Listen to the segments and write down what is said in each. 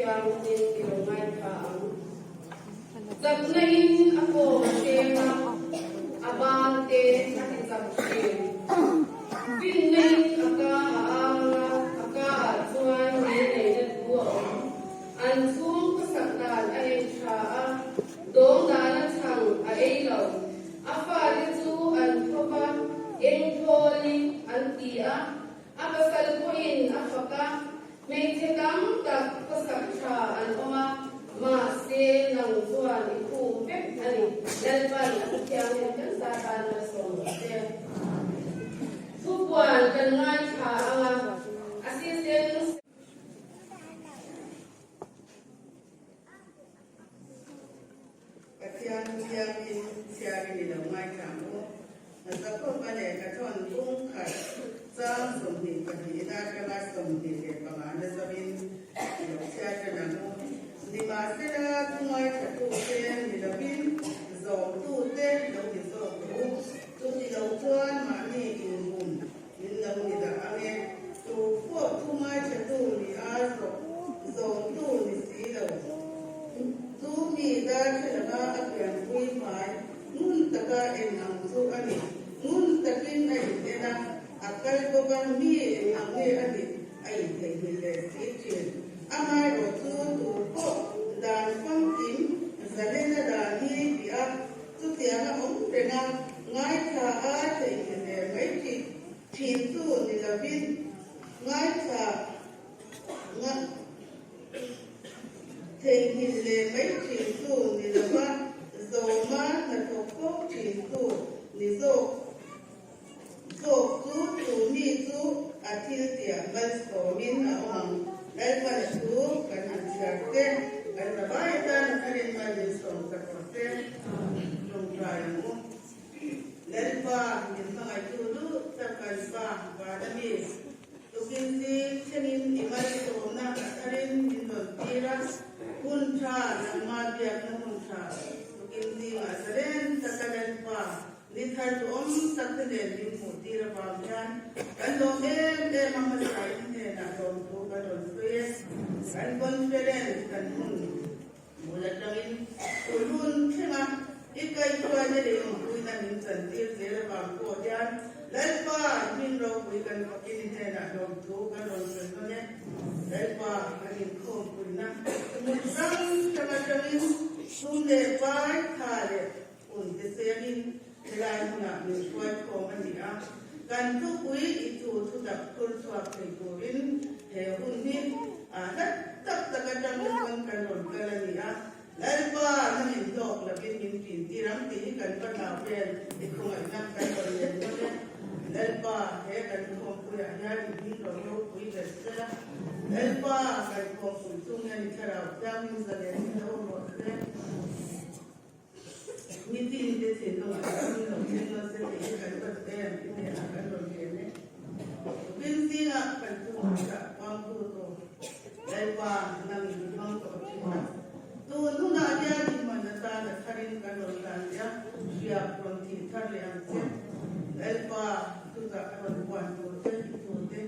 thianghlim i lo ngaithla ang. Chakna in a kawm a hreng a, a ban te a ti chak thin. Finna in a ka a ang a, a ka ah chuan ngilneihna thu a awm. An chhung khawsak dan a en tha a, dawng dana chhang a ei lo. A fate chu an tho va, eng thawl i an ti a, a pasal pawhin a fak a, hmeichhe tam tak khawsak tha an awm a, mahse nang chuan i khum vek a ni. Lalpan a Pathianghlim kan sa tan malsawm rawh se. Thupuan kan ngaithla ang a, Assistant. Pathian thiangin chhiarin i lo ngaithla ang u. Jakob-a lehkha thawn bung khat chang 22 na atanga 25 na zawin i lo chhiar tan ang u. Nimahsela, thu ngaithlatute ni lovin zawmtute lo ni zawk rawh u. Chuti lo chuan mahni inhum Min lo ni dah ang e. Tu pawh thu ngaithla-tu ni a zawmtu ni si lo. Chu mi darthlalanga a pianpui hmai ngun taka en ang chu a ni. Ngun takin a in en a, a kal bawk a, mi eng ang nge a nih a intheihnghilh leh si thin. Amaherawh chu tu pawh dan famkim zalena dan hi ti a, Chutianga awm renga ngaithla a theihnghilh leh mai tih thin chu ni lovin ngaithla theihnghilh leh mai thin chu ni lova zawma hnathawk fo thin chu ni zawk zawk chu chu mi chu a thil tiah malsawmin a awm ang. Lalpan a thu kan han chhiar te, kan zavai atan a tharin mal min sawm sak rawh se. Tawngtai ang u. Lalpa min hmangaihtu duh tak kan Pa vana mi, tukin zing thlengin i malsawmna a tharin min rawn tir a, hun tha nangmah biakna hun tha tukin zingah zalen taka Lalpa Ni thar duhawm tak te nen min hmuh tir avang hian kan lawm em em a, hmasa in hnenah lawmthu kan rawn sawi e. Kan conference kan hun bul atangin tun hun thleng a, i kaihhruaina leh awmpuina min chan tir zel avang pawh hian Lalpa hming ropui kan fakin i hnenah lawmthu kan rawn sawi dawn e. Lalpa kan inkhawmpuina hmun hrang hrang atangin sum leh pai tha leh Hun te sengin helai hmunah min hruai khawm a ni a, kan thupui i thu thutak phur chhuak thei turin he hun hi hlat tak tak atang te pawn kan rawn kal a ni a, Lalpa nangin hlawk lovin min ṭin tir ang tih hi kan va hlau vel i khawngaihna kan rawn len dawn e. Lalpa he kan khawmpuiah hian i hming rawn ropui ber sel a, Lalpa kan khawmpui chung hian i thlarau thianghlim zalen hi lo awm rawh se. Mitin te thinlung ah hian lo thleng lo se tih hi kan va duh em i hnenah kan rawn len e. Tukin zingah kan chungah chah kuangtu tur Lalpa nang in hmang tawh thin a. Tun hunah hian i hman atan a tharin kan rawn dan leh a, hriak rawn thih thar leh ang che. Lalpa chutah a rawn puan tur che i thu te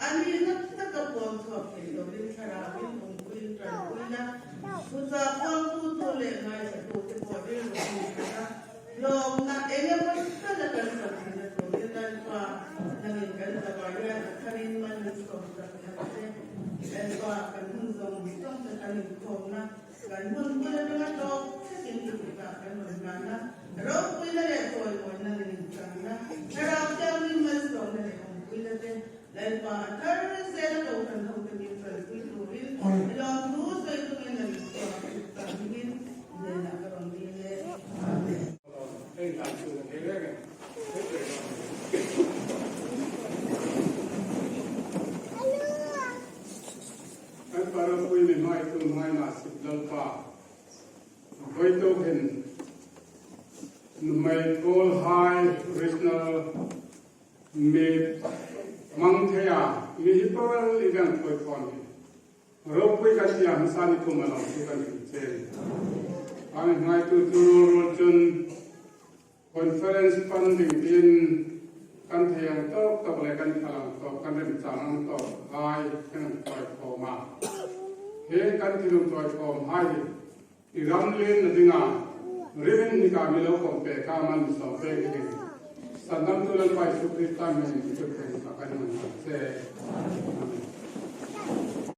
A nihna taka puam chhuak thei lovin thlarauin awmpuiin tanpuina thucha puangtu leh ngaithlatute pawh rilru hmuh theih a, hlawmna eng emaw tala kan chawlhthina turin Lalpa nangin kan zavai hian a tharin man min sawm tak tak che. Lalpa kan hun zawng zawng te kan inkhawmna kan hun bul atanga tawp thlekin i kutah kan rawn hlan a, ropuina leh chawimawina nen inchangna thlarau thianghlim malsawmna leh awmpuina te Lalpa a thar zel a kohhran hote min kalpui turin lawmthu sawi chungin a Isua Krista hmingin hnenah ka rawn dil e. Amen. Kan Parampui mi hmaitu hmaina sip Lalpa Vawitu hin Numei Kawl Hai Regional Mi mang thei a, mi hi pawl i kan thawi fawn hi. Ropui kan ti a hmasa ni kum a lo chu kan hrilh che ni. A mi hmaitu cu rulrul cun conference funding tiin kan thei ang tawk tawk le kan phal ang tawk kan remcang ang tawk hai kan thawi khawm a. He kan thinlung tawikhawm hai hi i ram len na ding ah rimin hika mi lo kawm pe ka man mi sawm pek hi Sandamtu Lalpa Jesuh Krista hming in i kut theng ka kan ngan hna che. Amen.